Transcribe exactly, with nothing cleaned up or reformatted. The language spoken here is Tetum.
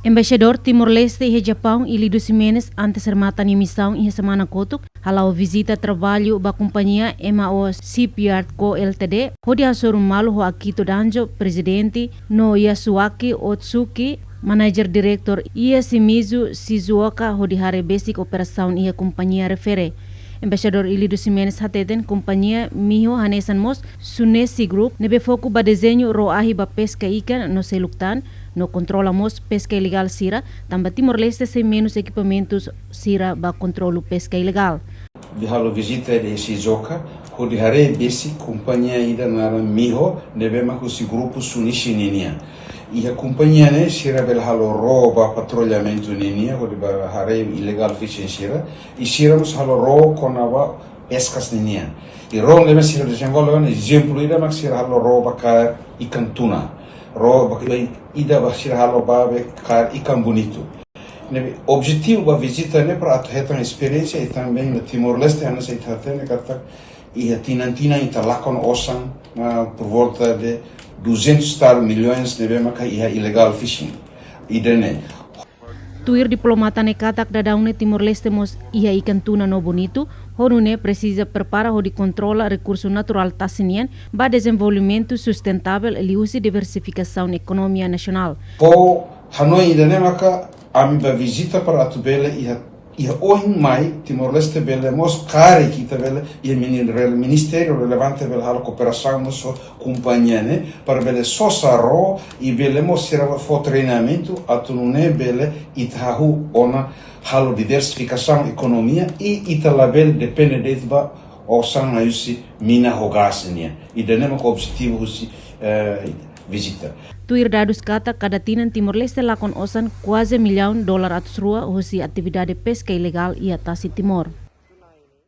Embaixadór Timor-Leste iha Japaun, Ilidio Ximenes, antes remata nia misaun iha semana kotuk, hala'o vizita traballu ba kompañia M A O Shipyard Co Ltd, hodi hasoru malu ho Akito Danjo, prezidente, no Yasuaki Otsuki, manager diretór, iha Shimizu Shizuoka, hodi haree besik operasaun iha kompañia refere. Embaixadór Ilidio Ximenes hateten kompañia Miho hanesan mós Sunesi Group ne'ebé foku ba dezeñu ró ahi ba peska ikan no seluk tan, no kontrola mós peska ilegál sira, tanba Timor-Leste sei menus ekipamentus sira ba kontrolu peska ilegál. Ha'u halo vizita iha Shizuoka, hodi haree besik kompañia ida naran Miho, ne'ebé mak husi grupu Sunesi ninian. Iha kompañia ne'e sira bele halo ró ba patrullamentu ninian, hodi ba haree illegal fishing sira, i sira mós halo ró kona-ba peskas ninian. I ró ne'ebé sira dezenvolve, ezemplu ida mak sira halo ró ba kaer ikan tuna. Ró ba, ida ba sira halo ba be kaer ikan bonitu. Ne'ebé objetivu ba vizita ne'e para atu hetan esperiénsia i tanba iha Timor-Leste hanesan ita hatene katak iha tinan-tinan ita lakon osan, ah, por volta de duzentos tal milhões ne'ebé maka iha illegal fishing. Ida-ne'e. Tuir diplomata ne'e katak daudaun ne'e Timor-Leste mós iha ikan tuna no bonitu, ho nune'e presiza prepara hodi kontrola rekursu naturál tasi nian ba dezenvolvimentu sustentável liuhusi diversifikasaun ekonomia nasionál. Ho hanoin ida-ne'e maka ami ba vizita para atu bele iha, iha ohin mai Timor-Leste bele mós karik ita bele iha mini-, rel-, ministériu relevante bele halo kooperasaun mós ho kompañia ne'e para bele sosa ró i bele mós sira fó treinamentu atu nune'e bele ita hahú ona halo diversifikasaun ekonomia i ita labele depende de'it ba osan mai husi mina ho gás nian. Ida-ne'e mak objetivu husi, eh, vizita. Tuir dadus katak kada tinan Timor-Leste lakon osan kuaze millaun dolar atus rua husi atividade peska ilegál iha tasi Timor.